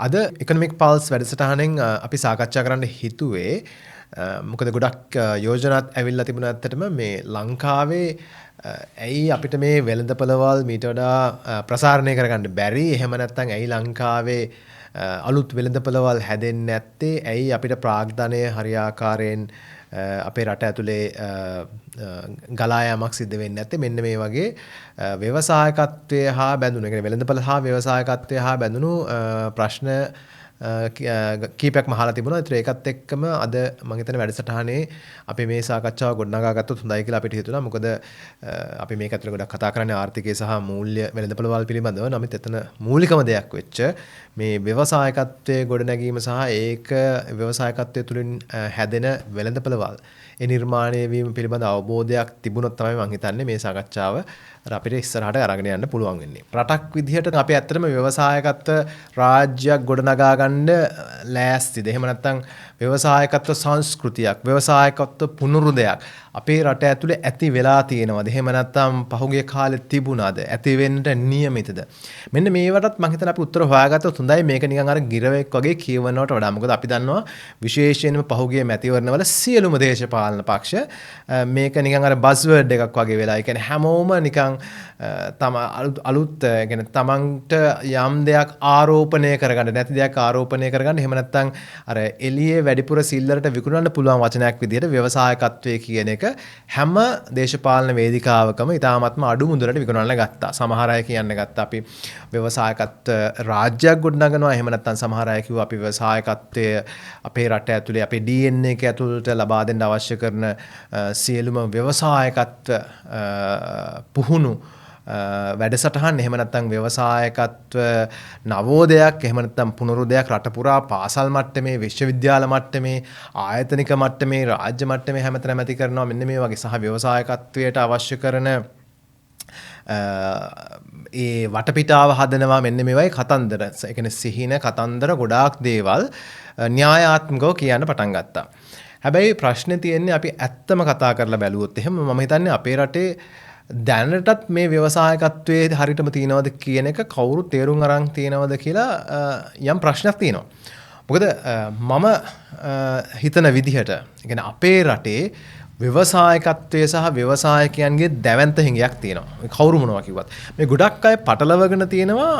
අද economic pulse වැඩසටහනෙන් අපි සාකච්ඡා කරන්න හිතුවේ, මොකද ගොඩක් යෝජනාත් ඇවිල්ලා තිබුණා ඇත්තටම මේ ලංකාවේ ඇයි අපිට මේ වෙළඳපළවල් මීට වඩා ප්‍රසාරණය කරගන්න බැරි, එහෙම නැත්නම් ඇයි ලංකාවේ අලුත් වෙළඳපළවල් හැදෙන්නේ නැත්තේ, ඇයි අපිට ප්‍රාග්ධනය හරියාකාරයෙන් අපේ රට ඇතුලේ ගලා යාමක් සිද්ධ වෙන්නේ නැත්තේ, මෙන්න මේ වගේ ව්‍යවසායකත්වය හා බැඳුණු, ඒ කියන්නේ වෙළඳපළ හා ව්‍යවසායකත්වය හා බැඳුණු ප්‍රශ්න කීපයක්ම අහලා තිබුණා. ඒතර ඒකත් එක්කම අද මම හිතන්නේ වැඩසටහනේ අපි මේ සාකච්ඡාව ගොඩනගා ගත්තොත් හොඳයි කියලා අපිට හිතුණා. මොකද අපි මේක ඇතුලේ ගොඩක් කතා කරන්නේ ආර්ථිකය සහ මූල්‍ය වෙළඳපළවල් පිළිබඳව. නමුත් එතන මූලිකම දෙයක් වෙච්ච මේ ව්‍යවසායකත්වයේ ගොඩනැගීම සහ ඒක ව්‍යවසායකත්වය තුළින් හැදෙන වෙළඳපළවල් ඒ නිර්මාණය වීම පිළිබඳ අවබෝධයක් තිබුණොත් තමයි මං හිතන්නේ මේ සාකච්ඡාව අර අපිට ඉස්සරහට අරගෙන යන්න පුළුවන් වෙන්නේ. රටක් විදිහට අපි ඇත්තටම ව්‍යවසායකත්ව රාජ්‍යයක් ගොඩනගා ගන්න ලෑස්තිද? එහෙම නැත්නම් ව්‍යවසායකත්ව සංස්කෘතියක්, ව්‍යවසායකත්ව පුනරුදයක් අපේ රට ඇතුලේ ඇති වෙලා තියෙනවද? එහෙම නැත්නම් පහුගිය කාලේ තිබුණාද? ඇති වෙන්න නියමිතද? මෙන්න මේවටත් මං හිතන්නේ අපි උත්තර හොයාගත්තොත් හොඳයි. මේක නිකන් අර ගිරවෙක් වගේ කියවනවට වඩා. මොකද අපි දන්නවා විශේෂයෙන්ම පහුගිය මැතිවරණවල සියලුම දේශපාලන පක්ෂ මේක නිකන් අර බස්වර්ඩ් එකක් වගේ වෙලා. ඒ කියන්නේ හැමෝම නිකන් තම අලුත්, ඒ කියන්නේ තමන්ට යම් දෙයක් ආරෝපණය කරගන්න, නැති දෙයක් ආරෝපණය කරගන්න, එහෙම නැත්නම් අර එළියේ වැඩිපුර සිල්ලරට විකුණන්න පුළුවන් වචනයක් විදිහට ව්‍යවසායකත්වය කියන එක හැම දේශපාලන වේදිකාවකම ඉතාමත්ම අඩු මුදලට විකුණන්න ගත්තා. සමහර අය කියන්න ගත්තා අපි ව්‍යවසායකත්ව රාජ්‍යයක් ගොඩනගනවා. එහෙම නැත්නම් සමහර අය කිව්වා අපි ව්‍යවසායකත්වය අපේ රට ඇතුලේ අපේ DNA එක ඇතුළට ලබා දෙන්න අවශ්‍ය කරන සියලුම ව්‍යවසායකත්ව පුහුණු වැඩසටහන්, එහෙම නැත්නම් ව්‍යවසායකත්ව නවෝදයක්, එහෙම නැත්නම් පුනරුදයක් රට පුරා පාසල් මට්ටමේ, විශ්වවිද්‍යාල මට්ටමේ, ආයතනික මට්ටමේ, රාජ්‍ය මට්ටමේ හැමතැනම ඇති කරනවා. මෙන්න මේ වගේ සහ ව්‍යවසායකත්වයට අවශ්‍ය කරන ඒ වටපිටාව හදනවා. මෙන්න මේ වගේ කතන්දර, ඒ කියන්නේ සිහින කතන්දර ගොඩාක් දේවල් න්‍යායාත්මකව කියන්න පටන් ගත්තා. හැබැයි ප්‍රශ්නේ තියෙන්නේ අපි ඇත්තම කතා කරලා බැලුවොත් එහෙම මම හිතන්නේ අපේ රටේ දැනටත් මේ ව්‍යවසායකත්වයේ හරියටම තියෙනවද කියන එක කවුරු තේරුම් අරන් තියෙනවද කියලා යම් ප්‍රශ්නයක් තියෙනවා. මොකද මම හිතන විදිහට, ඒ කියන්නේ අපේ රටේ ව්‍යවසායකත්වය සහ ව්‍යවසායකයන්ගේ දැවැන්ත හිඟයක් තියෙනවා. කවුරු මොනවා කිව්වත්. මේ ගොඩක් අය පටලවගෙන තියෙනවා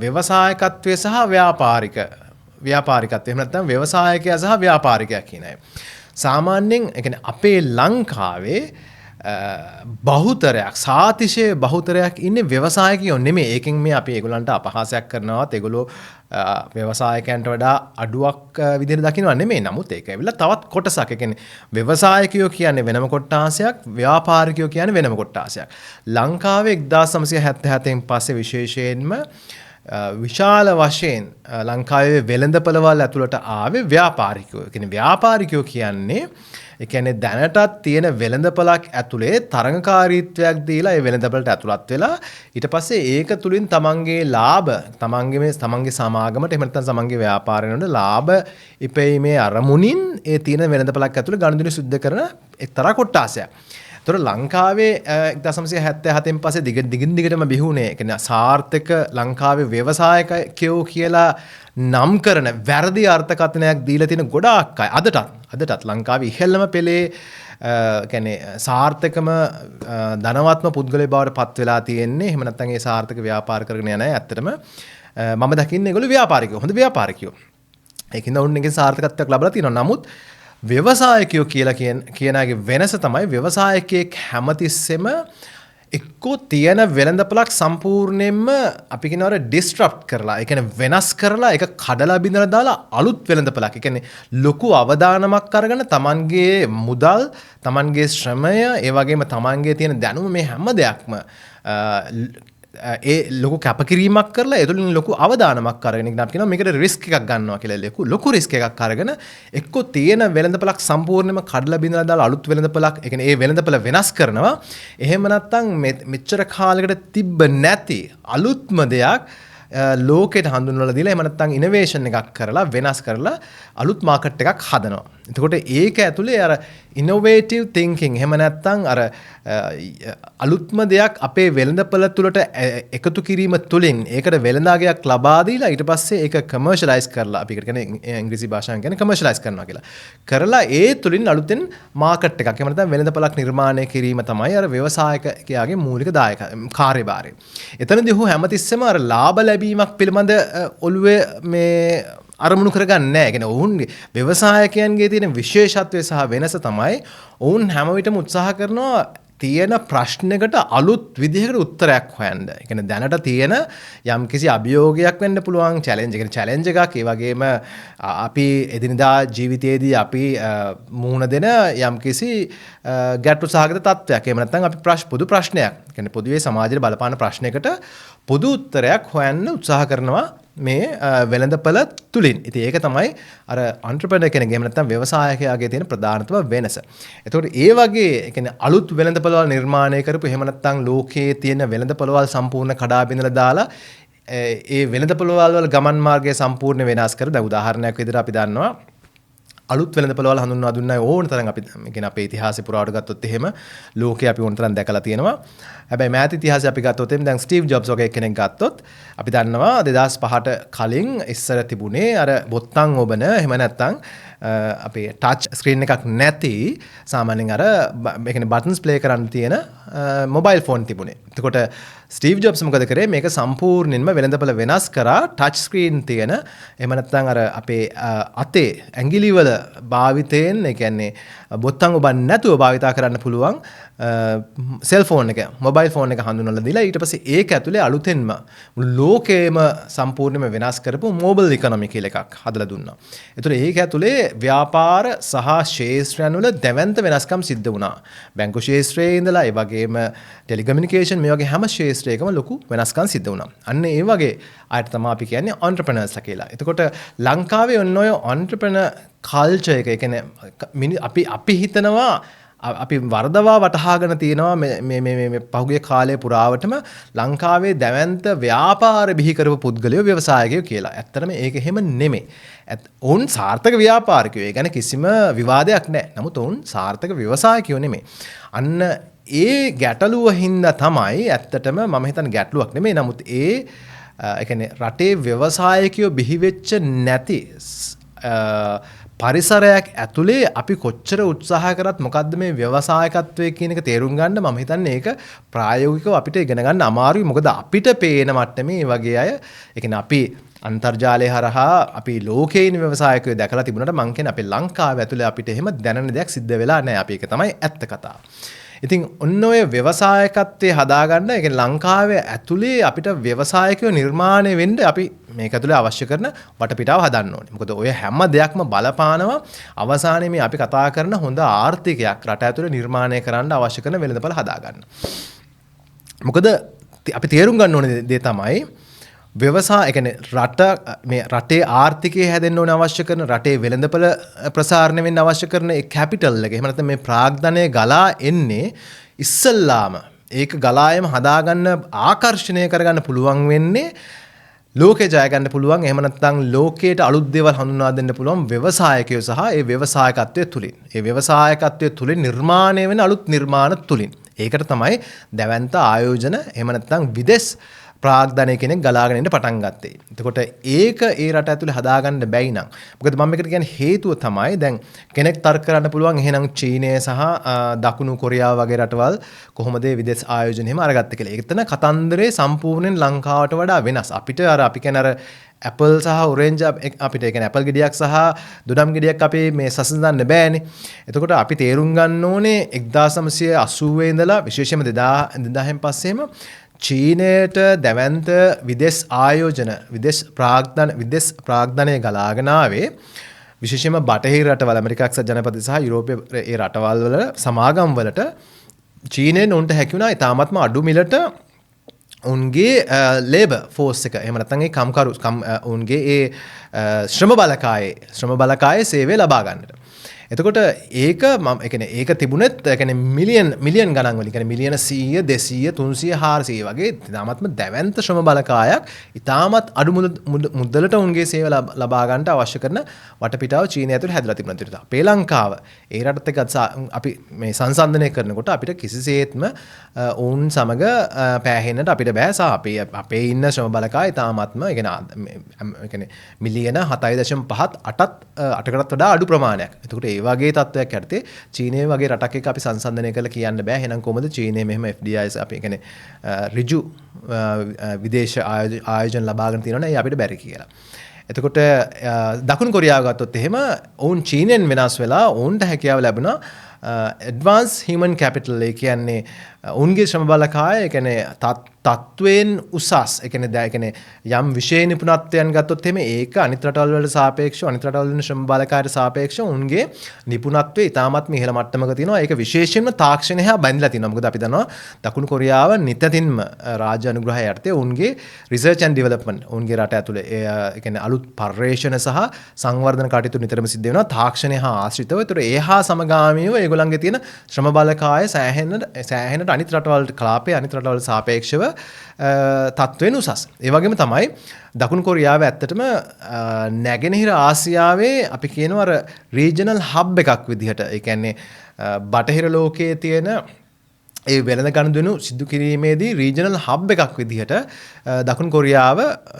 ව්‍යවසායකත්වය සහ ව්‍යාපාරිකත්වය. එහෙම නැත්නම් ව්‍යවසායකයා සහ ව්‍යාපාරිකයා කියන අය. සාමාන්‍යයෙන් ඒ කියන්නේ අපේ ලංකාවේ බහුතරයක්, සාතිශය බහුතරයක් ඉන්නේ ව්‍යවසායකයෝ නෙමෙයි. ඒකෙන් මේ අපි ඒගොල්ලන්ට අපහාසයක් කරනවත් ඒගොල්ලෝ ව්‍යවසායකයන්ට වඩා අඩුවක් විදිහට දකිනවා නෙමෙයි. නමුත් ඒක ඇවිල්ලා තවත් කොටසක්. ඒ කියන්නේ ව්‍යවසායකයෝ කියන්නේ වෙනම කොට්ටාසයක්, ව්‍යාපාරිකයෝ කියන්නේ වෙනම කොට්ටාසයක්. ලංකාවේ 1977න් පස්සේ විශේෂයෙන්ම විශාල වශයෙන් ලංකාවේ වෙළඳපළවල් ඇතුළට ආවේ ව්‍යාපාරිකයෝ. ඒ කියන්නේ ව්‍යාපාරිකයෝ කියන්නේ ඒ කියන්නේ දැනටත් තියෙන වෙළඳපළක් ඇතුලේ තරඟකාරීත්වයක් දීලා ඒ වෙළඳපළට ඇතුළත් වෙලා ඊට පස්සේ ඒක තුලින් තමන්ගේ ලාභ, තමන්ගේ මේ තමන්ගේ සමාගමට එහෙම නැත්නම් තමන්ගේ ව්‍යාපාරයට ලාභ ඉපැයීමේ අරමුණින් ඒ තියෙන වෙළඳපළක් ඇතුලේ ගනුදෙනු සිද්ධ කරන එක්තරා කොට්ටාසයක්. ඒතර ලංකාවේ 1977න් පස්සේ දිගින් දිගටම බිහුනේ, ඒ කියන්නේ සාර්ථක ලංකාවේ ව්‍යවසායකයෝ කියලා නම් කරන වැරදි අර්ථකථනයක් දීලා තියෙන ගොඩාක් අය අදටත් ලංකාවේ ඉහළම පෙළේ කියන්නේ සාර්ථකම ධනවත්ම පුද්ගලයෙක් බවට පත් වෙලා තියෙන්නේ. එහෙම නැත්නම් ඒ සාර්ථක ව්‍යාපාර කරගෙන යන අය ඇත්තටම මම දකින්නේ ඒගොල්ලෝ ව්‍යාපාරිකයෝ, හොඳ ව්‍යාපාරිකයෝ. ඒකින්ද ඔවුන් එකෙන් සාර්ථකත්වයක් ලබලා තියෙනවා. නමුත් ව්‍යවසායකයෝ කියලා කියන අයගේ වෙනස තමයි ව්‍යවසායකයෙක් හැමතිස්සෙම එක්කෝ තියෙන වෙළඳපළක් සම්පූර්ණයෙන්ම අපි කියනවා අර ඩිස්ට්‍රප්ට් කරලා, ඒ කියන්නේ වෙනස් කරලා ඒක කඩලා බිඳලා දාලා අලුත් වෙළඳපළක්. ඒ කියන්නේ ලොකු අවදානමක් අරගෙන තමන්ගේ මුදල්, තමන්ගේ ශ්‍රමය, ඒ වගේම තමන්ගේ තියෙන දැනුම මේ හැම දෙයක්ම ඒ ලොකු කැපකිරීමක් කරලා ඒ තුළින් ලොකු අවදානමක් අරගෙන ඉතින් අපි කියනවා මේකට රිස්ක් එකක් ගන්නවා කියලා. ලොකු රිස්ක් එකක් අරගෙන එක්කෝ තියෙන වෙළඳපළක් සම්පූර්ණයෙන්ම කඩලා බිඳලා දාලා අලුත් වෙළඳපළක්, ඒ කියන්නේ ඒ වෙළඳපළ වෙනස් කරනවා. එහෙම නැත්නම් මෙච්චර කාලයකට තිබ්බ නැති අලුත්ම දෙයක් ලෝකෙට හඳුන්වලා දීලා, එහෙම නැත්නම් ඉනෝවේෂන් එකක් කරලා වෙනස් කරලා අලුත් මාකට් එකක් හදනවා. එතකොට ඒක ඇතුලේ අර ඉනෝවේටිව් තින්කින්, එහෙම නැත්නම් අර අලුත්ම දෙයක් අපේ වෙළඳපළ තුලට එකතු කිරීම තුලින් ඒකට වෙළඳාගයක් ලබා දීලා, ඊට පස්සේ ඒක කමර්ෂියලයිස් කරලා, අපි ඒකට කියන්නේ ඉංග්‍රීසි භාෂාවෙන් කියන්නේ කමර්ෂියලයිස් කරනවා කියලා. කරලා ඒ තුලින් අලුතෙන් මාකට් එකක්, එහෙම නැත්නම් වෙළඳපළක් නිර්මාණය කිරීම තමයි අර ව්‍යවසායකයාගේ මූලික දායක කාර්යභාරය. එතනදී ඔහු හැමතිස්සෙම අර ලාභ ලැබීමක් පිළිබඳ ඔළුවේ මේ අරමුණු කරගන්නේ නැහැ. ඒ කියන්නේ ඔවුන්ගේ ව්‍යවසායකයන්ගේ තියෙන විශේෂත්වය සහ වෙනස තමයි ඔවුන් හැම විටම උත්සාහ කරනවා තියෙන ප්‍රශ්නයකට අලුත් විදිහකට උත්තරයක් හොයන්න. ඒ කියන්නේ දැනට තියෙන යම්කිසි අභියෝගයක් වෙන්න පුළුවන්, චැලෙන්ජ්, ඒ කියන්නේ චැලෙන්ජ් එකක්. ඒ වගේම අපි එදිනදා ජීවිතයේදී අපි මුහුණ දෙන යම්කිසි ගැටලු සහගත තත්ත්වයක්. එහෙම නැත්නම් අපි පොදු ප්‍රශ්නයක්. ඒ කියන්නේ පොදුවේ සමාජයට බලපාන ප්‍රශ්නයකට පොදු උත්තරයක් හොයන්න උත්සාහ කරනවා මේ වෙළඳපළ තුලින්. ඉතින් ඒක තමයි අර ඔන්ටර්ප්‍රෙනර් කෙනෙක්ගේ, එහෙම නැත්නම් ව්‍යවසායකයාගේ තියෙන ප්‍රධානතම වෙනස. එතකොට ඒ වගේ, ඒ කියන්නේ අලුත් වෙළඳපළවල් නිර්මාණය කරපු, එහෙම නැත්නම් ලෝකයේ තියෙන වෙළඳපළවල් සම්පූර්ණ කඩා බිඳලා දාලා ඒ වෙළඳපළවල් වල ගමන් මාර්ගය සම්පූර්ණ වෙනස් කර, දැන් උදාහරණයක් විදිහට අපි දන්නවා අලුත් වෙළඳපළවල් හඳුන්වා දුන්නා ඕන තරම්. අපි කියන්නේ අපේ ඉතිහාසය පුරාවට ගත්තොත් එහෙම ලෝකේ අපි ඕන තරම් දැකලා තියෙනවා. හැබැයි මෑත ඉතිහාසය අපි ගත්තොත් එහෙම, දැන් ස්ටීව් ජොබ්ස් වගේ කෙනෙක් ගත්තොත් අපි දන්නවා 2005ට කලින් ඉස්සර තිබුණේ අර බොත්තම් ඔබන, එහෙම නැත්නම් අපේ ටච් ස්ක්‍රීන් එකක් නැති, සාමාන්‍යයෙන් අර ඒ කියන්නේ බටන්ස් ප්ලේ කරන්න තියෙන මොබයිල් ෆෝන් තිබුණේ. එතකොට ස්ටීව් ජොබ්ස් මොකද කරේ? මේක සම්පූර්ණයෙන්ම වෙළඳපළ වෙනස් කරා. ටච් ස්ක්‍රීන් තියෙන, එහෙම නැත්නම් අර අපේ අතේ ඇඟිලි වල භාවිතයෙන්, ඒ කියන්නේ බොත්තම් ඔබන්නේ නැතුව භාවිතා කරන්න පුළුවන් සෙල් ෆෝන් එක, මොබයිල් ෆෝන් එක හඳුන්වලා දීලා, ඊට පස්සේ ඒක ඇතුලේ අලුතෙන්ම මුළු ලෝකයේම සම්පූර්ණයෙන්ම වෙනස් කරපු මොබයිල් ඉකොනොමි කියලා එකක් හදලා දුන්නා. ඒතර ඒක ඇතුලේ ව්‍යාපාර සහ ක්ෂේත්‍රයන් වල දැවැන්ත වෙනස්කම් සිද්ධ වුණා. බැංකු ක්ෂේත්‍රයේ ඉඳලා, ඒ වගේම ටෙලිකමියුනිකේෂන්, මේ වගේ හැම ක්ෂේත්‍රයකම ලොකු වෙනස්කම් සිද්ධ වුණා. අන්න ඒ වගේ අයට තමයි අපි කියන්නේ ඔන්ටර්ප්‍රෙනර්ස්ලා කියලා. එතකොට ලංකාවේ ඔන්න ඔය ඔන්ටර්ප්‍රෙනර් කල්චර් එක, ඒ කියන්නේ අපි අපි හිතනවා, අපි වරදවා වටහාගෙන තියෙනවා මේ මේ මේ මේ පහුගිය කාලය පුරාවටම ලංකාවේ දැවැන්ත ව්‍යාපාර බිහි කරපු පුද්ගලයෝ ව්‍යවසායකයෝ කියලා. ඇත්තටම ඒක එහෙම නෙමෙයි. ඔවුන් සාර්ථක ව්‍යාපාරිකයෝ. ඒ ගැන කිසිම විවාදයක් නැහැ. නමුත් ඔවුන් සාර්ථක ව්‍යවසායකයෝ නෙමෙයි. අන්න ඒ ගැටලුව හින්දා තමයි, ඇත්තටම මම හිතන්නේ ගැටලුවක් නෙමෙයි. නමුත් ඒ ඒ කියන්නේ රටේ ව්‍යවසායකයෝ බිහි වෙච්ච නැති පරිසරයක් ඇතුලේ අපි කොච්චර උත්සාහ කරත් මොකද්ද මේ ව්‍යවසායකත්වය කියන එක තේරුම් ගන්න මම හිතන්නේ ඒක ප්‍රායෝගිකව අපිට ඉගෙන ගන්න අමාරුයි. මොකද අපිට පේන මට්ටමේ මේ වගේ අය, ඒ කියන්නේ අපි අන්තර්ජාලය හරහා අපි ලෝකේ ඉන්න ව්‍යවසායකයෝ දැකලා තිබුණාට මං කියන්නේ අපේ ලංකාව ඇතුලේ අපිට එහෙම දැනෙන දෙයක් සිද්ධ වෙලා නැහැ. අපි ඒක තමයි ඇත්ත කතාව. ඉතින් ඔන්න ඔය ව්‍යවසායකත්වයේ හදාගන්න, ඒ කියන්නේ ලංකාවේ ඇතුලේ අපිට ව්‍යවසායකයෝ නිර්මාණය වෙන්න අපි මේක ඇතුලේ අවශ්‍ය කරන වටපිටාව හදන්න ඕනේ. මොකද ඔය හැම දෙයක්ම බලපානවා අවසානයේ මේ අපි කතා කරන හොඳ ආර්ථිකයක් රට ඇතුලේ නිර්මාණය කරන්න අවශ්‍ය කරන වෙළඳපළ හදාගන්න. මොකද අපි තේරුම් ගන්න ඕනේ දේ තමයි ව්‍යවසාය, ඒ කියන්නේ රට, මේ රටේ ආර්ථිකය හැදෙන්න ඕන අවශ්‍ය කරන, රටේ වෙළඳපළ ප්‍රසාරණය වෙන්න අවශ්‍ය කරන ඒ කැපිටල් එක, එහෙම නැත්නම් මේ ප්‍රාග්ධනය ගලා එන්නේ ඉස්සල්ලාම ඒක ගලා එම හදාගන්න, ආකර්ෂණය කරගන්න පුළුවන් වෙන්නේ, ලෝකේ ජය ගන්න පුළුවන්, එහෙම නැත්නම් ලෝකයට අලුත් දේවල් හඳුන්වා දෙන්න පුළුවන් ව්‍යවසායකයෝ සහ ඒ ව්‍යවසායකත්වය තුලින්. ඒ ව්‍යවසායකත්වය තුලින් නිර්මාණය වෙන අලුත් නිර්මාණ තුලින්. ඒකට තමයි දැවැන්ත ආයෝජන, එහෙම නැත්නම් විදෙස් ප්‍රාග්ධනය කෙනෙක් ගලාගෙන එන්න පටන් ගත්තේ. එතකොට ඒක ඒ රට ඇතුලේ හදාගන්න බැයි නම්, මොකද මම මේකට කියන්නේ හේතුව තමයි, දැන් කෙනෙක් තර්ක කරන්න පුළුවන් එහෙනම් චීනය සහ දකුණු කොරියාව වගේ රටවල් කොහොමද ඒ විදෙස් ආයෝජන එහෙම අරගත්තේ කියලා. ඒක එතන කතන්දරේ සම්පූර්ණයෙන් ලංකාවට වඩා වෙනස්. අපිට අර අපි කියන්නේ අර ඇපල් සහ ඔරෙන්ජ්, අපිට ඒ කියන්නේ ඇපල් ගෙඩියක් සහ දොඩම් ගෙඩියක් අපි මේ සසඳන්න බෑනේ. එතකොට අපි තේරුම් ගන්න ඕනේ 1980 ඉඳලා විශේෂයෙන්ම 2000න් පස්සේම චීනයට දැවැන්ත විදෙස් ආයෝජන, විදෙස් ප්‍රාග්ධනය ගලාගෙන ආවේ විශේෂයෙන්ම බටහිර රටවල්, ඇමරිකා එක්සත් ජනපද සහ යුරෝපයේ ඒ රටවල් වල සමාගම් වලට චීනයෙන් උන්ට හැකි වුණා ඉතාමත්ම අඩු මිලට උන්ගේ ලේබර් ෆෝස් එක, එහෙම නැත්නම් ඒ කම්කරු, ඔවුන්ගේ ඒ ශ්‍රම බලකායේ සේවය ලබා ගන්නට. එතකොට ඒක මම ඒ කියන්නේ ඒක තිබුණෙත් ඒ කියන්නේ මිලියන් මිලියන් ගණන් වලින්, කියන්නේ මිලියන 100, 200, 300, 400 වගේ ඉතාමත්ම දැවැන්ත ශ්‍රම බලකායක් ඉතාමත් අඩු මුදලට උන්ගේ සේව ලබා ගන්නට අවශ්‍ය කරන වටපිටාව චීනය ඇතුළේ හැදලා තිබුණා. ඒතකොට අපේ ලංකාව ඒ රටත් එක්ක අපි මේ සංසන්දනය කරනකොට අපිට කිසිසේත්ම ඔවුන් සමග පෑහෙන්නට අපිට බෑ. සහ අපේ ඉන්න ශ්‍රම බලකාය ඉතාමත්ම ඒ කියන්නේ මිලියන 7.5ත් 8ත් 8කටත් වඩා අඩු ප්‍රමාණයක්. එතකොට ඒ වගේ තත්ත්වයක් යටතේ චීනය වගේ රටක් එක්ක අපි සංසන්දනය කරලා කියන්න බෑ. එහෙනම් කොහොමද චීනය මෙහෙම FDI අපි කියන්නේ ඍජු විදේශ ආයෝජන ලබාගෙන තියෙනවනේ ඇයි අපිට බැරි කියලා. එතකොට දකුණු කොරියාව ගත්තොත් එහෙම ඔවුන් චීනයෙන් වෙනස් වෙලා ඔවුන්ට හැකියාව ලැබුණා ඇඩ්වාන්ස් හියුමන් කැපිටල්, ඒ කියන්නේ ඔවුන්ගේ ශ්‍රම බලකාය, ඒ කියන්නේ තත්ත්වයෙන් උසස්, ඒ කියන්නේ දැන් ඒ කියන්නේ යම් විෂය නිපුණත්වයන් ගත්තොත් එහෙම ඒක අනිත් රටවල් වලට සාපේක්ෂව, අනිත් රටවල් වල ශ්‍රම බලකායට සාපේක්ෂව ඔවුන්ගේ නිපුණත්වය ඉතාමත්ම ඉහළ මට්ටමක තියෙනවා. ඒක විශේෂයෙන්ම තාක්ෂණය හා බැඳිලා තියෙනවා. මොකද අපි දන්නවා දකුණු කොරියාව නිතතින්ම රාජ්‍ය අනුග්‍රහය යටතේ ඔවුන්ගේ රිසර්ච් ඇන්ඩ් ඩෙවලොප්මන්ට්, ඔවුන්ගේ රට ඇතුලේ ඒ කියන්නේ අලුත් පර්යේෂණ සහ සංවර්ධන කටයුතු නිතරම සිද්ධ වෙනවා තාක්ෂණය හා ආශ්‍රිතව. ඒතර ඒ හා සමගාමීව ඒගොල්ලන්ගේ තියෙන ශ්‍රම බලකාය සෑහෙනට අනිත් රටවල් කලාපයේ අනිත් රටවල් සාපේක්ෂව තත්ත්වයෙන් උසස්. ඒ වගේම තමයි දකුණු කොරියාව ඇත්තටම නැගෙනහිර ආසියාවේ අපි කියනවා අර රීජනල් හබ් එකක් විදිහට. ඒ කියන්නේ බටහිර ලෝකයේ තියෙන ඒ වෙළඳ ගනුදෙනු සිදු කිරීමේදී රීජනල් හබ් එකක් විදිහට දකුණු කොරියාව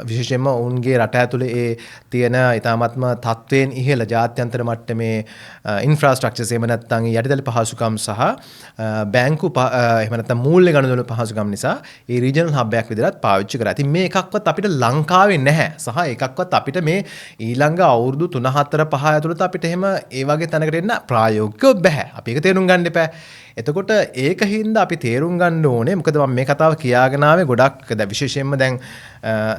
විශේෂයෙන්ම ඔවුන්ගේ රට ඇතුලේ ඒ තියෙන ඉතාමත්ම තත්ත්වයෙන් ඉහළ ජාත්‍යන්තර මට්ටමේ ඉන්ෆ්‍රාස්ට්‍රක්චර්ස්, එහෙම නැත්නම් යටිතල පහසුකම් සහ බැංකු එහෙම නැත්නම් මූල්‍ය ගනුදෙනු පහසුකම් නිසා ඒ රීජනල් හබ් එකක් විදිහට පාවිච්චි කරා. ඉතින් මේ එකක්වත් අපිට ලංකාවේ නැහැ. සහ එකක්වත් අපිට මේ ඊළඟ අවුරුදු 3 4 5 ඇතුළත අපිට එහෙම ඒ වගේ තැනකට එන්න ප්‍රායෝගිකව බැහැ. අපි ඒක තේරුම් ගන්න එපා. එතකොට ඒක හින්දා අපි තේරුම් ගන්න ඕනේ, මොකද මම මේ කතාව කියාගෙන ආවේ ගොඩක් දැන් විශේෂයෙන්ම දැන්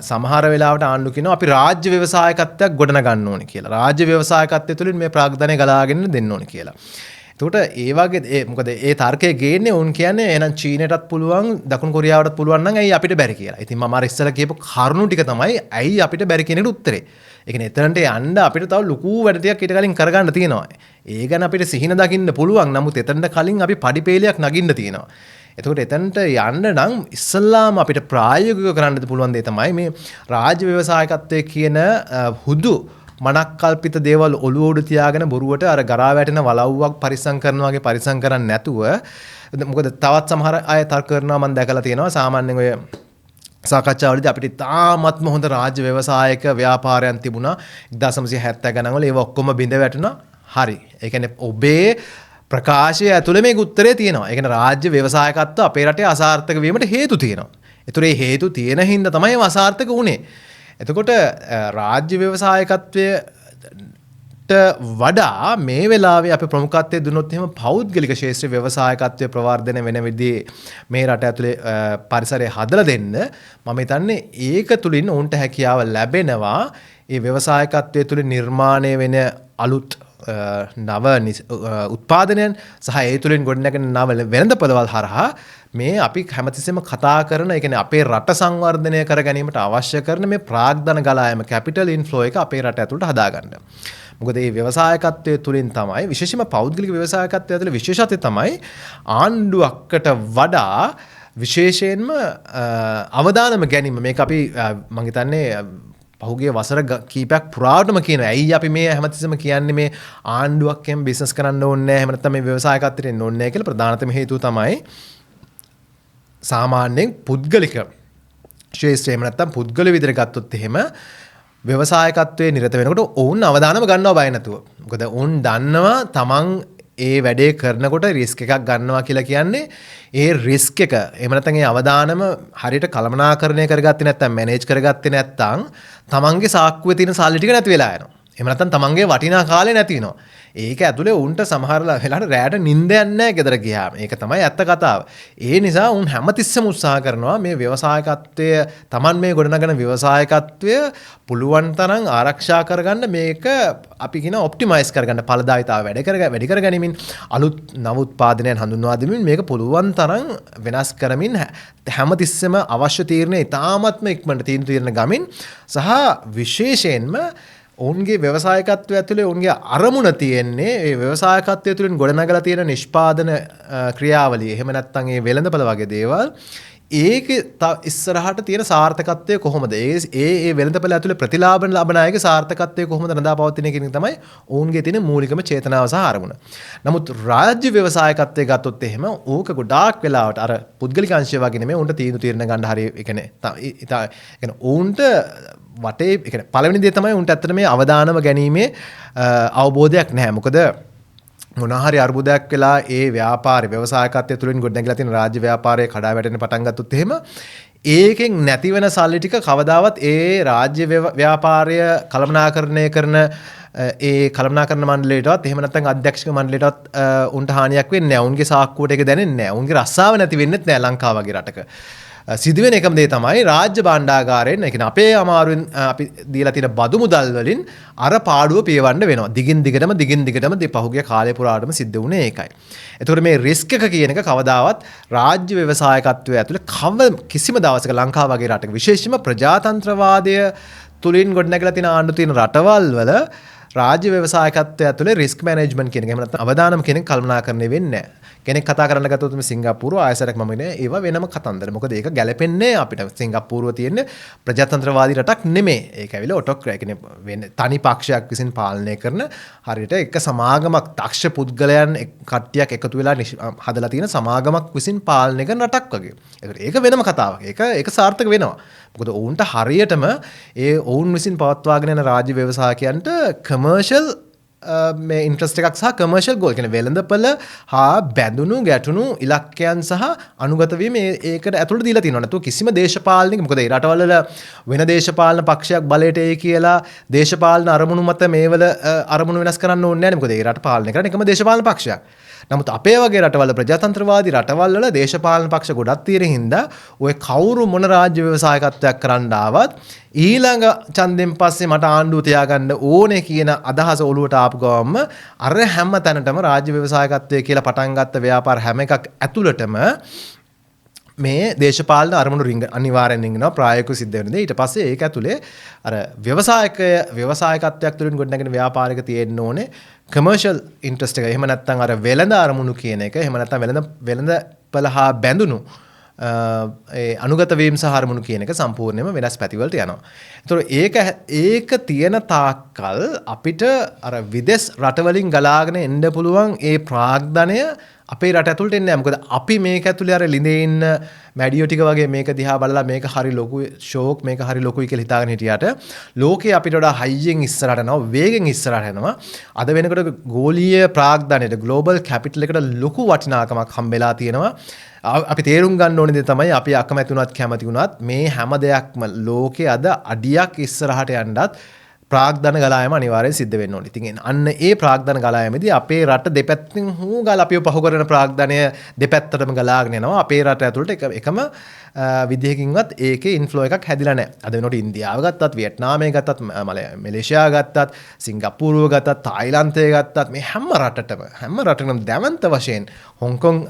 සමහර වෙලාවට ආණ්ඩු කියනවා අපි රාජ්‍ය ව්‍යවසායකත්වයක් ගොඩනගන්න ඕනේ කියලා. රාජ්‍ය ව්‍යවසායකත්වය තුළින් මේ ප්‍රාග්ධනය ගලාගෙන දෙන්න ඕනේ කියලා. එතකොට ඒ වගේ ඒ මොකද ඒ තර්කය ගේන්නේ ඔවුන් කියන්නේ එහෙනම් චීනයටත් පුළුවන් දකුණු කොරියාවටත් පුළුවන් නම් ඇයි අපිට බැරි කියලා. ඉතින් මම අර ඉස්සෙල්ලා කියපු කරුණු ටික තමයි ඇයි අපිට බැරි කියන එකට උත්තරේ. ඒ කියන්නේ එතනට යන්න අපිට තව ලොකු වැඩ ටිකක් ඊට කලින් කරගන්න තියෙනවා. ඒ ගැන අපිට සිහින දකින්න පුළුවන්. නමුත් එතනට කලින් අපි පඩිපේලියක් නගින්න තියෙනවා. එතකොට එතනට යන්න නම් ඉස්සල්ලාම අපිට ප්‍රායෝගිකව කරන්න පුළුවන් දේ තමයි මේ රාජ්‍ය ව්‍යවසායකත්වය කියන හුදු මනක්කල්පිත දේවල් ඔළුව උඩ තියාගෙන බොරුවට අර ගරා වැටෙන වලව්වක් පරිස්සම් කරනවා වගේ පරිස්සම් කරන්නේ නැතුව, මොකද තවත් සමහර අය තර්ක කරනවා මම දැකලා තියෙනවා සාමාන්‍යයෙන් ඔය සාකච්ඡාවලදී අපිට ඉතාමත්ම හොඳ රාජ්‍ය ව්‍යවසායක ව්‍යාපාරයන් තිබුණා 1970 ගණන් වල, ඒවා ඔක්කොම බිඳ වැටුණා. හරි. ඒ කියන්නේ ඔබේ ප්‍රකාශය ඇතුලේ මේක උත්තරේ තියෙනවා. ඒ කියන්නේ රාජ්‍ය ව්‍යවසායකත්ව අපේ රටේ අසාර්ථක වීමට හේතු තියෙනවා. ඒතර ඒ හේතු තියෙන හින්දා තමයි ඒවා අසාර්ථක වුනේ. එතකොට රාජ්‍ය ව්‍යවසායකත්වයට වඩා මේ වෙලාවේ අපි ප්‍රමුඛත්වය දුන්නොත් එහෙම පෞද්ගලික ක්ෂේත්‍ර ව්‍යවසායකත්වය ප්‍රවර්ධනය වෙන විදිහේ මේ රට ඇතුලේ පරිසරය හදලා දෙන්න මම හිතන්නේ ඒක තුලින් ඔවුන්ට හැකියාව ලැබෙනවා ඒ ව්‍යවසායකත්වය තුලින් නිර්මාණය වෙන අලුත් නව උත්පාදනයන් සහ ඒ තුලින් ගොඩනැගෙන නව වෙළඳපොළවල් හරහා මේ අපි හැමතිස්සෙම කතා කරන, ඒ කියන්නේ අපේ රට සංවර්ධනය කර ගැනීමට අවශ්‍ය කරන මේ ප්‍රාග්ධන ගලායම කැපිටල් ඉන්ෆ්ලෝ එක අපේ රට ඇතුළට හදාගන්න. මොකද මේ ව්‍යවසායකත්වය තුලින් තමයි විශේෂයෙන්ම පෞද්ගලික ව්‍යවසායකත්වය ඇතුළේ විශේෂත්වය තමයි ආණ්ඩුවකට වඩා විශේෂයෙන්ම අවදානම ගැනීම. මේක අපි මං හිතන්නේ පහුගිය වසර කීපයක් පුරාවටම කියනවා. ඇයි අපි මේ හැමතිස්සෙම කියන්නේ මේ ආණ්ඩුවක් එහෙම බිස්නස් කරන්න ඕනේ නැහැ, එහෙම නැත්නම් මේ ව්‍යවසායකත්වයට එන්න ඕනේ නැහැ කියලා. ප්‍රධානතම හේතුව තමයි සාමාන්‍යයෙන් පුද්ගලික ක්ෂේත්‍රය එහෙම නැත්නම් පුද්ගල විදිහට ගත්තොත් එහෙම ව්‍යවසායකත්වයේ නිරත වෙනකොට ඔවුන් අවදානම ගන්නවා බය නැතුව. මොකද ඔවුන් දන්නවා තමන් ඒ වැඩේ කරනකොට රිස්ක් එකක් ගන්නවා කියලා කියන්නේ ඒ රිස්ක් එක එහෙම නැත්නම් ඒ අවදානම හරියට කළමනාකරණය කරගත්තේ නැත්නම් මැනේජ් කරගත්තේ නැත්නම් තමන්ගේ සාක්කුවේ තියෙන සල්ලි ටික නැති වෙලා යනවා. එහෙම නැත්නම් තමන්ගේ වටිනා කාලය නැති වෙනවා. ඒක ඇතුලේ උන්ට සමහර වෙලාවට රැට නිින්ද යන්නේ නැහැ ගෙදර ගියාම. ඒක තමයි ඇත්ත කතාව. ඒ නිසා උන් හැමතිස්සෙම උත්සාහ කරනවා මේ ව්‍යවසායකත්වය තමන් මේ ගොඩනගන ව්‍යවසායකත්වය පුළුවන් තරම් ආරක්ෂා කරගන්න, මේක අපි කියන ඔප්ටිමයිස් කරගන්න, ඵලදායීතාව වැඩි කරගනිමින් අලුත් නව උත්පාදනයන් හඳුන්වා දෙමින් මේක පුළුවන් තරම් වෙනස් කරමින් හැමතිස්සෙම අවශ්‍ය තීරණ ඉතාමත්ම ඉක්මනට තීන්දුව తీරන ගමින් සහ විශේෂයෙන්ම ඔවුන්ගේ ව්‍යවසායකත්වය ඇතුලේ ඔවුන්ගේ අරමුණ තියෙන්නේ ඒ ව්‍යවසායකත්වය තුළින් ගොඩනගලා තියෙන නිෂ්පාදන ක්‍රියාවලිය. එහෙම නැත්නම් ඒ වෙළඳපළ වගේ දේවල් ඒක ඉස්සරහට තියෙන සාර්ථකත්වය කොහොමද? ඒ ඒ ඒ වෙළඳපළ ඇතුලේ ප්‍රතිලාභ ලබන අයගේ සාර්ථකත්වය කොහොමද රඳා පවතින කියන එක තමයි ඔවුන්ගේ තියෙන මූලිකම චේතනාව සහ අරමුණ. නමුත් රාජ්‍ය ව්‍යවසායකත්වය ගත්තොත් එහෙම ඕක ගොඩාක් වෙලාවට අර පුද්ගලික අංශය වගේ නෙමෙයි උන්ට තීන්දුව තීරණ ගන්න හරිය ඒ කියන්නේ ඒ කියන්නේ ඔවුන්ට වටේ ඒ කියන්නේ පළවෙනි දේ තමයි උන්ට ඇත්තට මේ අවදානම ගැනීමේ අවබෝධයක් නැහැ. මොකද මොනහරි අර්බුදයක් වෙලා ඒ ව්‍යාපාරය ව්‍යවසායකත්වය තුළින් ගොඩනැගිලා තියෙන රාජ්‍ය ව්‍යාපාරය කඩා වැටෙන්න පටන් ගත්තොත් එහෙම ඒකෙන් නැතිවෙන සල්ලි ටික කවදාවත් ඒ රාජ්‍ය ව්‍යාපාරය කළමනාකරණය කරන ඒ කළමනාකරණ මණ්ඩලයටවත් එහෙම නැත්නම් අධ්‍යක්ෂක මණ්ඩලයටවත් උන්ට හානියක් වෙන්නේ නැහැ. උන්ගේ සාක්කුවට ඒක දැනෙන්නේ නැහැ. උන්ගේ රස්සාව නැති වෙන්නෙත් නැහැ ලංකාව වගේ රටක. සිදුවෙන එකම දේ තමයි රාජ්‍ය භාණ්ඩාගාරයෙන්, ඒ කියන්නේ අපේ අමාරුවෙන් අපි දීලා තියෙන බදු මුදල් වලින් අර පාඩුව පියවන්න වෙනවා. දිගින් දිගටම දිගින් දිගටම පහුගිය කාලය පුරාටම සිද්ධ වුණේ ඒකයි. එතකොට මේ රිස්ක් එක කියන එක කවදාවත් රාජ්‍ය ව්‍යවසායකත්වය ඇතුලේ කිසිම දවසක ලංකාව වගේ රටක විශේෂයෙන්ම ප්‍රජාතන්ත්‍රවාදය තුලින් ගොඩනැගිලා තියෙන ආණ්ඩු තියෙන රටවල් වල රාජ්‍ය ව්‍යවසායකත්වය ඇතුලේ රිස්ක් මැනේජ්මන්ට් කියන එක එහෙම නැත්නම් අවදානම් කියන එක කළමනාකරණය වෙන්නේ නැහැ. කෙනෙක් කතා කරන්න ගත්තොත් මේ සිංගප්පූරුව ආයසරයක් මම කියන්නේ ඒවා වෙනම කතන්දර. මොකද ඒක ගැලපෙන්නේ අපිට. සිංගප්පූරුව තියෙන්නේ ප්‍රජාතන්ත්‍රවාදී රටක් නෙමෙයි. ඒක ඇවිල්ලා ඔටෝක්‍රැට් කියන්නේ වෙන තනි පක්ෂයක් විසින් පාලනය කරන හරියට එක සමාගමක් දක්ෂ පුද්ගලයන් කට්ටියක් එකතු වෙලා හදලා තියෙන සමාගමක් විසින් පාලනය කරන රටක් වගේ. ඒකට ඒක වෙනම කතාවක්. ඒක සාර්ථක වෙනවා. මොකද ඔවුන්ට හරියටම ඒ ඔවුන් විසින් පවත්වාගෙන යන රාජ්‍ය ව්‍යවසායකයන්ට කමර්ෂල් මේ ඉන්ට්‍රස්ට් එකක් සහ කමර්ෂල් ගෝල් කියන්නේ වෙළඳපළ හා බැඳුණු ගැටුණු ඉලක්කයන් සහ අනුගත වීම ඒකට ඇතුළට දීලා තියෙනවා. නැතුව කිසිම දේශපාලනික මොකද ඒ රටවල් වල වෙන දේශපාලන පක්ෂයක් බලයට එයි කියලා දේශපාලන අරමුණු මත මේවල අරමුණු වෙනස් කරන්න ඕනේ නැහැ. මොකද ඒ රට පාලනය කරන එකම දේශපාලන පක්ෂයක්. නමුත් අපේ වගේ රටවල් ප්‍රජාතන්ත්‍රවාදී රටවල් වල දේශපාලන පක්ෂ ගොඩක් තියෙන හින්දා ඔය කවුරු මොන රාජ්‍ය ව්‍යවසායකත්වයක් කරන්න ආවත් ඊළඟ ඡන්දෙන් පස්සේ මට ආණ්ඩුව තියාගන්න ඕනේ කියන අදහස ඔලුවට ආපු ගමන්ම අර හැම තැනටම රාජ්‍ය ව්‍යවසායකත්වය කියලා පටන් ගත්ත ව්‍යාපාර හැම එකක් ඇතුළටම මේ දේශපාලන අරමුණු රිංග අනිවාර්යෙන් රිංගනවා ප්‍රායෝගිකව සිද්ධ වෙන දේ. ඊට පස්සේ ඒක ඇතුලේ අර ව්‍යවසායකත්වයක් තුළින් ගොඩනැගෙන ව්‍යාපාරික තියෙන්න ඕනේ කමර්ෂල් ඉන්ට්‍රස්ට් එක. එහෙම නැත්නම් අර වෙළඳ අරමුණු කියන එක. එහෙම නැත්නම් වෙළඳපළ හා බැඳුණු ඒ අනුගත වීම සහ අරමුණු කියන එක සම්පූර්ණයෙන්ම වෙනස් පැතිවලට යනවා. ඒතකොට ඒක තියෙන තාක්කල් අපිට අර විදෙස් රටවලින් ගලාගෙන එන්න පුළුවන් ඒ ප්‍රාග්ධනය අපේ රට ඇතුළට එන්නේ නැහැ. මොකද අපි මේක ඇතුලේ අර ලිඳේ ඉන්න මැඩියෝ ටික වගේ මේක දිහා බලලා මේක හරි ලොකු ෂෝක් මේක හරි ලොකුයි කියලා හිතාගෙන හිටියට ලෝකේ අපිට වඩා හයියෙන් ඉස්සරහට යනවා, වේගෙන් ඉස්සරහට යනවා. අද වෙනකොට ගෝලීය ප්‍රාග්ධනයට ග්ලෝබල් කැපිටල් එකට ලොකු වටිනාකමක් හම්බෙලා තියෙනවා. අපි තේරුම් ගන්න ඕනේ දේ තමයි අපි අකමැති වුණත් කැමති වුණත් මේ හැම දෙයක්ම ලෝකේ අද අඩියක් ඉස්සරහට යන්නත් ප්‍රාග්ධන ගලායම අනිවාර්යෙන් සිද්ධ වෙන්න ඕනේ. ඉතින් අන්න ඒ ප්‍රාග්ධන ගලායමේදී අපේ රට දෙපැත්තෙන් හුඟල් අපිව පහු කරන ප්‍රාග්ධනය දෙපැත්තටම ගලාගෙන යනවා. අපේ රට ඇතුළට එකම විදිහකින්වත් ඒකේ ඉන්ෆ්ලෝ එකක් හැදිලා නැහැ. අද වෙනකොට ඉන්දියාව ගත්තත්, වියට්නාමය ගත්තත්, මලේසියාව ගත්තත්, සිංගප්පූරුව ගත්තත්, තායිලන්තය ගත්තත් මේ හැම රටකම දැවැන්ත වශයෙන් හොංකොං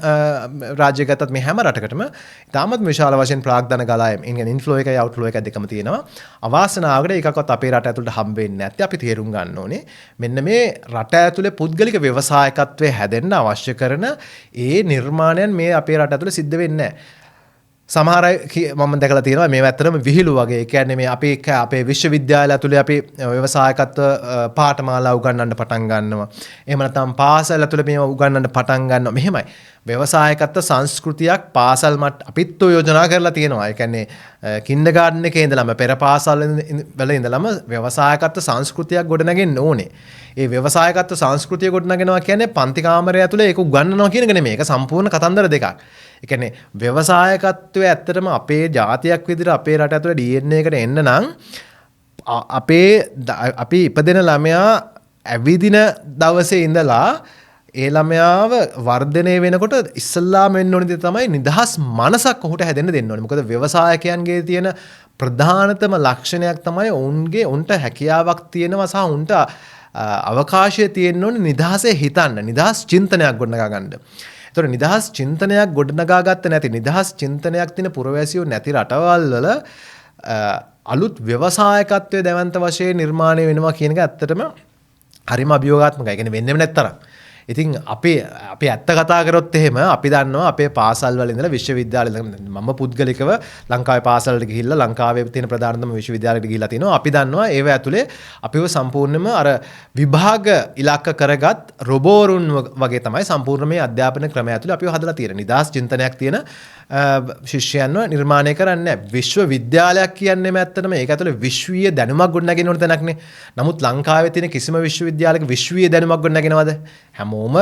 රාජ්‍ය ගත්තත් මේ හැම රටකටම ඉතාමත් විශාල වශයෙන් ප්‍රාග්ධන ගලායම, ඒ කියන්නේ ඉන්ෆ්ලෝ එකයි අවුට්ෆ්ලෝ එකයි දෙකම තියෙනවා. අවාසනාවකට ඒකක්වත් අපේ රට ඇතුළට හම්බ වෙන්නේ නැත්තේ. අපි තේරුම් ගන්න ඕනේ මෙන්න මේ රට ඇතුලේ පුද්ගලික ව්‍යවසායකත්වය හැදෙන්න අවශ්‍ය කරන ඒ නිර්මාණයන් මේ අපේ රට ඇතුලේ සිද්ධ වෙන්නේ නැහැ. සමහර අය මම දැකලා තියෙනවා මේවා ඇත්තටම විහිළු වගේ. ඒ කියන්නේ මේ අපේ විශ්වවිද්‍යාල ඇතුලේ අපි ව්‍යවසායකත්ව පාඨමාලා උගන්වන්න පටන් ගන්නවා. එහෙම නැත්නම් පාසල් ඇතුලේ මේවා උගන්වන්න පටන් ගන්නවා. මෙහෙමයි. ව්‍යවසායකත්ව සංස්කෘතියක් පාසල් මට්ට අපිත් ඔය යෝජනා කරලා තියෙනවා. ඒ කියන්නේ කින්ඩර්ගාඩන් එකේ ඉඳලම පෙර පාසල් වල ඉඳලම ව්‍යවසායකත්ව සංස්කෘතියක් ගොඩනගෙන්න ඕනේ. ඒ ව්‍යවසායකත්ව සංස්කෘතිය ගොඩනගෙනවා කියන්නේ පන්ති කාමරය ඇතුලේ ඒක උගන්වනවා කියන එක නෙමෙයි. ඒක සම්පූර්ණ කතන්දර දෙකක්. ඒ කියන්නේ ව්‍යවසායකත්වය ඇත්තටම අපේ ජාතියක් විදිහට අපේ රට ඇතුලේ DNA එකට එන්න නම් අපි ඉපදෙන ළමයා ඇවිදින දවසේ ඉඳලා ඒ ළමයාව වර්ධනය වෙනකොට ඉස්සල්ලාම වෙන්න ඕන දේ තමයි නිදහස් මනසක් ඔහුට හැදෙන්න දෙන්න ඕනේ. මොකද ව්‍යවසායකයන්ගේ තියෙන ප්‍රධානතම ලක්ෂණයක් තමයි ඔවුන්ට හැකියාවක් තියෙනවා සහ ඔවුන්ට අවකාශය තියෙන්න ඕනේ නිදහසේ හිතන්න, නිදහස් චින්තනයක් ගොඩනගා ගන්න. ඒතකොට නිදහස් චින්තනයක් ගොඩනගා ගත්ත නැති, නිදහස් චින්තනයක් තියෙන පුරවැසියෝ නැති රටවල් වල අලුත් ව්‍යවසායකත්වයේ දැවැන්ත වශයෙන් නිර්මාණය වෙනවා කියන එක ඇත්තටම හරිම අභියෝගාත්මකයි. ඒ කියන්නේ වෙන්නෙම නැත්තරම්. ඉතින් අපි අපි ඇත්ත කතා කරොත් එහෙම අපි දන්නවා අපේ පාසල් වල ඉඳලා විශ්වවිද්‍යාල ඉඳලා, මම පුද්ගලිකව ලංකාවේ පාසල් වලට ගිහිල්ලා ලංකාවේ තියෙන ප්‍රධානතම විශ්වවිද්‍යාලයට ගිහිල්ලා තිනවා. අපි දන්නවා ඒව ඇතුලේ අපිව සම්පූර්ණයෙන්ම අර විභාග ඉලක්ක කරගත් රොබෝරුන් වගේ තමයි සම්පූර්ණ මේ අධ්‍යාපන ක්‍රමය ඇතුලේ අපිව හදලා තියෙන්නේ. නිදහස් චින්තනයක් තියෙන ශිෂ්‍යයන්ව නිර්මාණය කරන්නේ නැහැ. විශ්වවිද්‍යාලයක් කියන්නේම ඇත්තටම ඒක ඇතුලේ විශ්වීය දැනුමක් ගොඩනගින්න ඕන තැනක්නේ. නමුත් ලංකාවේ තියෙන කිසිම විශ්වවිද්‍යාලයක විශ්වීය දැනුමක් ගොඩනගෙනවද? හැමෝම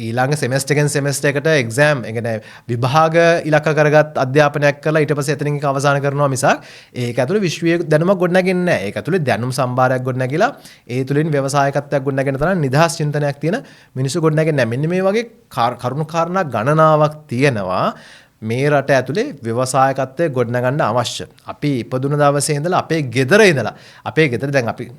ඊළඟ සෙමෙස්ටර් එකෙන් සෙමෙස්ටර් එකට එක්සෑම්, ඒ කියන්නේ විභාග ඉලක්ක කරගත් අධ්‍යාපනයක් කරලා ඊට පස්සේ එතනින් ඒක අවසන් කරනවා මිසක් ඒක ඇතුලේ විශ්වීය දැනුමක් ගොඩනගෙන්නේ නැහැ. ඒක ඇතුලේ දැනුම් සම්භාරයක් ගොඩනැගිලා ඒ තුලින් ව්‍යවසායකත්වයක් ගොඩනැගෙන තරම් නිදහස් චින්තනයක් තියෙන මිනිස්සු ගොඩනැගෙන්නේ නැහැ. මෙන්න මේ වගේ කරුණු කාරණා ගණනාවක් තියෙනවා මේ රට ඇතුලේ ව්‍යවසායකත්වය ගොඩනගන්න අවශ්‍ය. අපි ඉපදුන දවසේ ඉඳලා අපේ ගෙදර ඉඳලා, අපේ ගෙදර දැන් අපි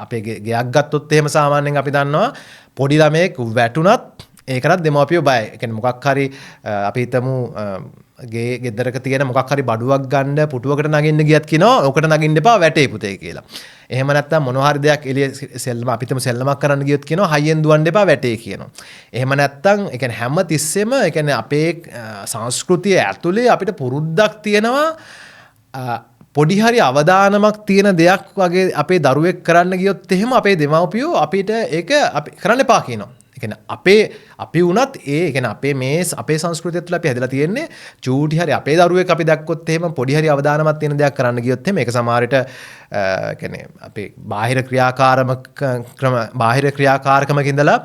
අපේ ගෙයක් ගත්තොත් එහෙම සාමාන්‍යයෙන් අපි දන්නවා පොඩි ළමයෙක් වැටුණත් ඒකටත් දෙමව්පියෝ බයයි. ඒ කියන්නේ මොකක් හරි අපි හිතමු ගේ ගෙදරක තියෙන මොකක් හරි බඩුවක් ගන්න පුටුවකට නගින්න ගියත් කියනවා ඕකට නගින්න එපා වැටේ පුතේ කියලා. එහෙම නැත්නම් මොනවා හරි දෙයක් එළිය සෙල්ලම අපි හිතමු සෙල්ලමක් කරන්න ගියොත් කියනවා හයියෙන් දුවන්න එපා වැටේ කියනවා. එහෙම නැත්නම් ඒ කියන්නේ හැම තිස්සෙම ඒ කියන්නේ අපේ සංස්කෘතිය ඇතුලේ අපිට පුරුද්දක් තියෙනවා පොඩි හරි අවදානමක් තියෙන දෙයක් වගේ අපේ දරුවෙක් කරන්න ගියොත් එහෙම අපේ දෙමව්පියෝ අපිට ඒක අපි කරන්න එපා කියනවා. ඒ කියන්නේ අපේ අපි වුණත් ඒ කියන්නේ අපේ මේ අපේ සංස්කෘතිය තුළ අපි හැදලා තියෙන්නේ චූටි හරි අපේ දරුවෙක් අපි දැක්කොත් එහෙම පොඩි හරි අවදානමක් තියෙන දෙයක් කරන්න ගියොත් එහෙම ඒක සමහර විට ඒ කියන්නේ අපේ බාහිර ක්‍රියාකාරම ක්‍රම බාහිර ක්‍රියාකාරකමක ඉඳලා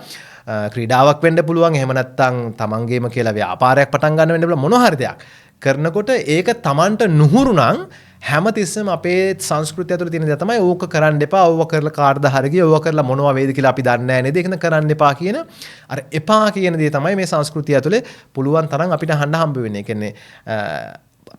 ක්‍රීඩාවක් වෙන්න පුළුවන්, එහෙම නැත්නම් තමන්ගේම කියලා ව්‍යාපාරයක් පටන් ගන්න වෙන්න පුළුවන්, මොන හරි දෙයක් කරනකොට ඒක තමන්ට නුහුරු නම් හැමතිස්සෙම අපේ සංස්කෘතිය ඇතුළේ තියෙන දේ තමයි ඕක කරන්න එපා, ඕක කරලා කාටද හරි ගියේ, ඕක කරලා මොනවා වේද කියලා අපි දන්නේ නැහැ නේද, ඒක න කරන්න එපා කියන අර එපා කියන දේ තමයි මේ සංස්කෘතිය ඇතුලේ පුළුවන් තරම් අපිට අහන්න හම්බ වෙන්නේ. ඒ කියන්නේ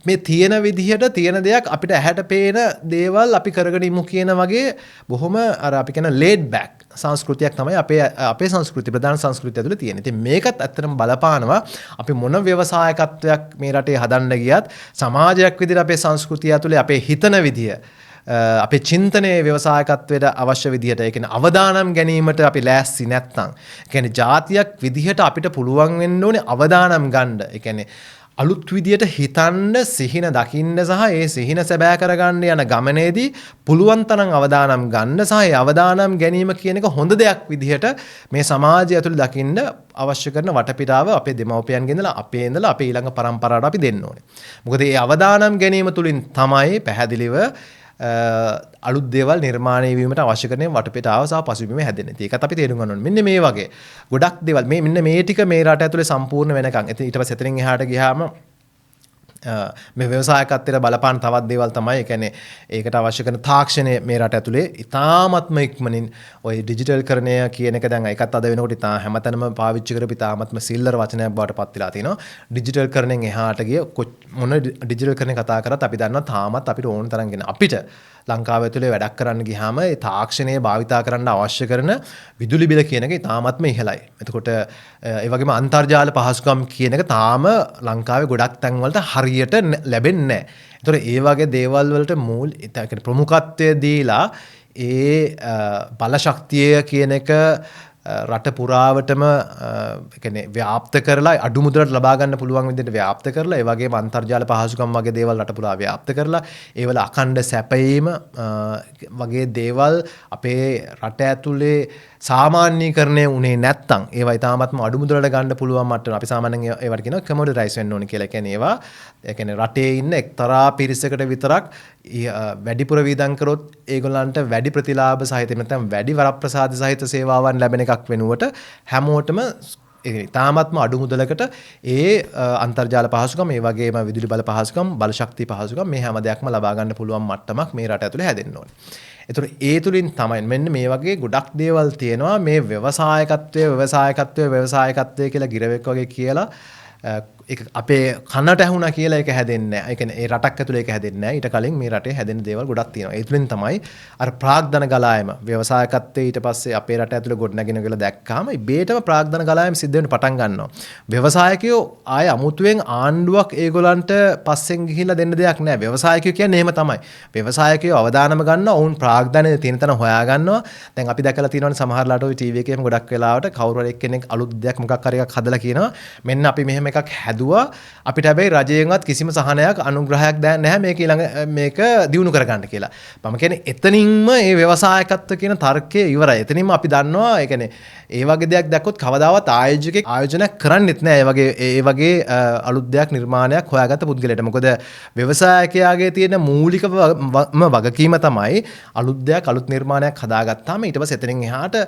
මේ තියෙන විදිහට තියෙන දෙයක් අපිට ඇහැට පේන දේවල් අපි කරගෙන ඉමු කියන වගේ බොහොම අර අපි කියන ලේඩ් බෑක් සංස්කෘතියක් තමයි අපේ අපේ සංස්කෘතිය ප්‍රධාන සංස්කෘතිය ඇතුලේ තියෙන්නේ. ඉතින් මේකත් ඇත්තටම බලපානවා අපි මොන ව්‍යවසායකත්වයක් මේ රටේ හදන්න ගියත් සමාජයක් විදිහට අපේ සංස්කෘතිය ඇතුලේ අපේ හිතන විදිය, අපේ චින්තනයේ ව්‍යවසායකත්වයට අවශ්‍ය විදිහට, ඒ කියන්නේ අවදානම් ගැනීමට අපි ලෑස්ති නැත්නම්, ඒ කියන්නේ ජාතියක් විදිහට අපිට පුළුවන් වෙන්න ඕනේ අවදානම් ගන්න. ඒ කියන්නේ අලුත් විදියට හිතන්න, සිහින දකින්න සහ ඒ සිහින සැබෑ කරගන්න යන ගමනේදී පුළුවන් තරම් අවදානම් ගන්න සහ ඒ අවදානම් ගැනීම කියන එක හොඳ දෙයක් විදිහට මේ සමාජය ඇතුළේ දකින්න අවශ්‍ය කරන වටපිටාව අපේ දෙමව්පියන්ගේ ඉඳලා අපේ ඉඳලා අපේ ඊළඟ පරම්පරාවට අපි දෙන්න ඕනේ. මොකද මේ අවදානම් ගැනීම තුලින් තමයි පැහැදිලිව අලුත් දේවල් නිර්මාණය වීමට අවශ්‍ය කරන වටපිටාව සහ පසුබිම හැදෙන්නේ. ඉතින් ඒකත් අපි තේරුම් ගන්න ඕනේ. මෙන්න මේ වගේ ගොඩක් දේවල් මේ මෙන්න මේ ටික මේ රට ඇතුලේ සම්පූර්ණ වෙනකන්. ඉතින් ඊට පස්සේ එතනින් එහාට ගියාම මේ ව්‍යවසායකත්වයට බලපාන තවත් දේවල් තමයි. ඒ කියන්නේ ඒකට අවශ්‍ය කරන තාක්ෂණය මේ රට ඇතුලේ ඉතාමත්ම ඉක්මනින් ඔය ඩිජිටල් කරණය කියන එක දැන් ඒකත් අද වෙනකොට ඉතා හැමතැනම පාවිච්චි කරපු ඉතාමත්ම සිල්ලර වචනයක් බවට පත් වෙලා තිනවා. ඩිජිටල් කරණයෙන් එහාට ගිය මොන ඩිජිටල් කරණය කතා කරත් අපි දන්නවා තාමත් අපිට ඕන තරම් ගෙන අපිට ලංකාව ඇතුලේ වැඩක් කරන්න ගියාම ඒ තාක්ෂණය භාවිතා කරන්න අවශ්‍ය කරන විදුලි බිල කියන එක ඉතාමත්ම ඉහළයි. එතකොට ඒ වගේම අන්තර්ජාල පහසුකම් කියන එක තාම ලංකාවේ ගොඩක් තැන්වලට හරියට ලැබෙන්නේ නැහැ. එතකොට ඒ වගේ දේවල් වලට මූල ඒ කියන්නේ ප්‍රමුඛත්වය දීලා ඒ බල ශක්තිය කියන එක රට පුරාවටම ඒ කියන්නේ ව්‍යාප්ත කරලා අඩු මුදලට ලබා ගන්න පුළුවන් විදිහට ව්‍යාප්ත කරලා, ඒ වගේම අන්තර්ජාල පහසුකම් වගේ දේවල් රට පුරා ව්‍යාප්ත කරලා ඒවල අඛණ්ඩ සැපයීම වගේ දේවල් අපේ රට ඇතුලේ සාමාන්‍යීකරණය වුණේ නැත්තම් ඒවා ඉතාමත්ම අඩු මුදලට ගන්න පුළුවන් මට්ටම අපි සාමාන්‍යයෙන් ඒවට කියනවා කමෝඩිටයිස් වෙන්න ඕනේ කියලා. ඒ කියන්නේ ඒවා ඒ කියන්නේ රටේ ඉන්න එක්තරා පිරිසකට විතරක් වැඩිපුර වියදම් කරොත් ඒගොල්ලන්ට වැඩි ප්‍රතිලාභ සහිත නැත්නම් වැඩි වරප්‍රසාද සහිත සේවාවන් ලැබෙන එකක් වෙනුවට හැමෝටම ඒ ඉතාමත්ම අඩු මුදලකට ඒ අන්තර්ජාල පහසුකම්, ඒ වගේම විදුලි බල පහසුකම්, බල ශක්තිය පහසුකම් මේ හැම දෙයක්ම ලබා ගන්න පුළුවන් මට්ටමක් මේ රට ඇතුලේ හැදෙන්න ඕනේ. ඒතර ඒ තුලින් තමයි මෙන්න මේ වගේ ගොඩක් දේවල් තියෙනවා මේ ව්‍යවසායකත්වය ව්‍යවසායකත්වය ව්‍යවසායකත්වය කියලා ගිරවෙක් වගේ කියලා ඒක අපේ කනට ඇහුණා කියලා ඒක හැදෙන්නේ නැහැ. ඒ කියන්නේ ඒ රටක් ඇතුලේ ඒක හැදෙන්නේ නැහැ. ඊට කලින් මේ රටේ හැදෙන දේවල් ගොඩක් තියෙනවා. ඒ තුලින් තමයි අර ප්‍රාග්ධන ගලායම ව්‍යවසායකත්වයේ ඊට පස්සේ අපේ රට ඇතුලේ ගොඩනැගෙන කියලා දැක්කාම ඉබේටම ප්‍රාග්ධන ගලායම සිද්ධ වෙන්න පටන් ගන්නවා. ව්‍යවසායකයෝ ආය අමුතුවෙන් ආණ්ඩුවක් ඒගොල්ලන්ට පස්සෙන් ගිහිල්ලා දෙන්න දෙයක් නැහැ. ව්‍යවසායකයෝ කියන්නේ එහෙම තමයි. ව්‍යවසායකයෝ අවදානම ගන්නවා. ඔවුන් ප්‍රාග්ධනයේ තියෙන තැන හොයා ගන්නවා. දැන් අපි දැකලා තියෙනවනේ සමහර ලාට ඔය ටීවී එකේම ගොඩක් වෙලාවට කවුරු හරි එක්කෙනෙක් අලුත් දෙයක් මොකක් හරි එකක් හදලා කියනවා මෙන්න අපි මෙහෙම එකක් හැදුවා, අපිට හැබැයි රජයෙන්වත් කිසිම සහනයක් අනුග්‍රහයක් දැන් නැහැ මේක ඊළඟ මේක දියුණු කරගන්න කියලා. මම කියන්නේ එතනින්ම මේ ව්‍යවසායකත්ව කියන තර්කය ඉවරයි. එතනින්ම අපි දන්නවා ඒ කියන්නේ ඒ වගේ දෙයක් දැක්කොත් කවදාවත් ආයෝජකෙක් ආයෝජනයක් කරන්නෙත් නෑ. ඒ වගේ අලුත් දෙයක් නිර්මාණයක් හොයාගත්ත පුද්ගලයාට. මොකද ව්‍යවසායකයාගේ තියෙන මූලිකම වගකීම තමයි අලුත් දෙයක් අලුත් නිර්මාණයක් හදාගත්තාම ඊට පස්සේ එතනින් එහාට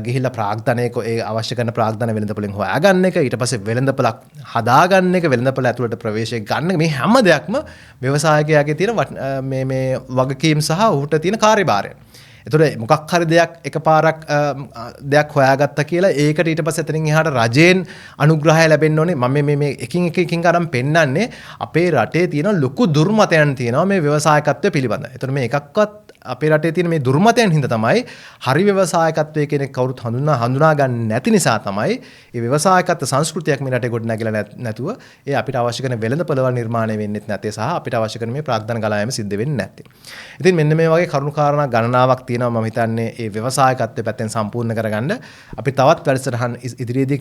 ගිහිල්ලා ප්‍රාග්ධනයේ ඒ අවශ්‍ය කරන ප්‍රාග්ධන වෙළඳපොළෙන් හොයාගන්න එක, ඊට පස්සේ වෙළඳපොළක් හදාගන්න එක, වෙළඳපොළ ඇතුළට ප්‍රවේශය ගන්න එක, මේ හැම දෙයක්ම ව්‍යවසායකයාගේ තියෙන මේ මේ වගකීම් සහ ඔහුට තියෙන කාර්යභාරය. එතකොට මොකක් හරි දෙයක් එකපාරක් දෙයක් හොයාගත්තා කියලා ඒකට ඊට පස්සේ එතනින් එහාට රජයෙන් අනුග්‍රහය ලැබෙන්න ඕනේ. මම මේ මේ එකින් එක එකින් අරන් පෙන්නන්නේ අපේ රටේ තියෙන ලොකු දුර්මතයන් තියෙනවා මේ ව්‍යවසායකත්වය පිළිබඳ. එතකොට මේ එකක්වත් අපේ රටේ තියෙන මේ දුර්මතයන් හින්දා තමයි හරි ව්‍යවසායකත්වය කියන එක කවුරුත් හඳුනා ගන්න නැති නිසා තමයි මේ ව්‍යවසායකත්ව සංස්කෘතියක් මේ රටේ ගොඩනැගිලා නැතුව ඒ අපිට අවශ්‍ය කරන වෙළඳපොළවල් නිර්මාණය වෙන්නෙත් නැත්තේ සහ අපිට අවශ්‍ය කරන මේ ප්‍රාග්ධන ගලායම සිද්ධ වෙන්නේ නැත්තේ. ඉතින් මෙන්න මේ වගේ කරුණු කාරණා ගණනාවක් තියෙනවා මම හිතන්නේ මේ ව්‍යවසායකත්වය පැත්තෙන් සම්පූර්ණ කරගන්න. අපි තවත් වැඩසටහන් ඉදිරියේදී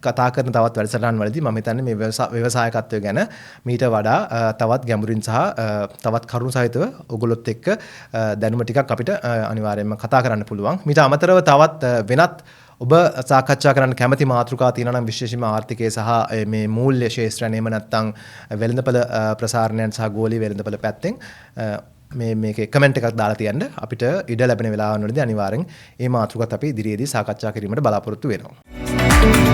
කතා කරන තවත් වැඩසටහන් වලදී මම හිතන්නේ මේ ව්‍යවසායකත්වය ගැන මීට වඩා තවත් ගැඹුරින් සහ තවත් කරුණු සහිතව ඔයගොල්ලොත් එක්ක දැනුම ටිකක් අපිට අනිවාර්යයෙන්ම කතා කරන්න පුළුවන්. මීට අමතරව තවත් වෙනත් ඔබ සාකච්ඡා කරන්න කැමති මාතෘකා තියෙනවා නම් විශේෂයෙන්ම ආර්ථිකය සහ මේ මූල්‍ය ක්ෂේත්‍රයන් එහෙම නැත්නම් වෙළඳපළ ප්‍රසාරණයන් සහ ගෝලීය වෙළඳපළ පැත්තෙන් මේ මේකේ කමෙන්ට් එකක් දාලා තියන්න. අපිට ඉඩ ලැබෙන වෙලාවන් වලදී අනිවාර්යෙන් මේ මාතෘකාත් අපි ඉදිරියේදී සාකච්ඡා කිරීමට බලාපොරොත්තු වෙනවා.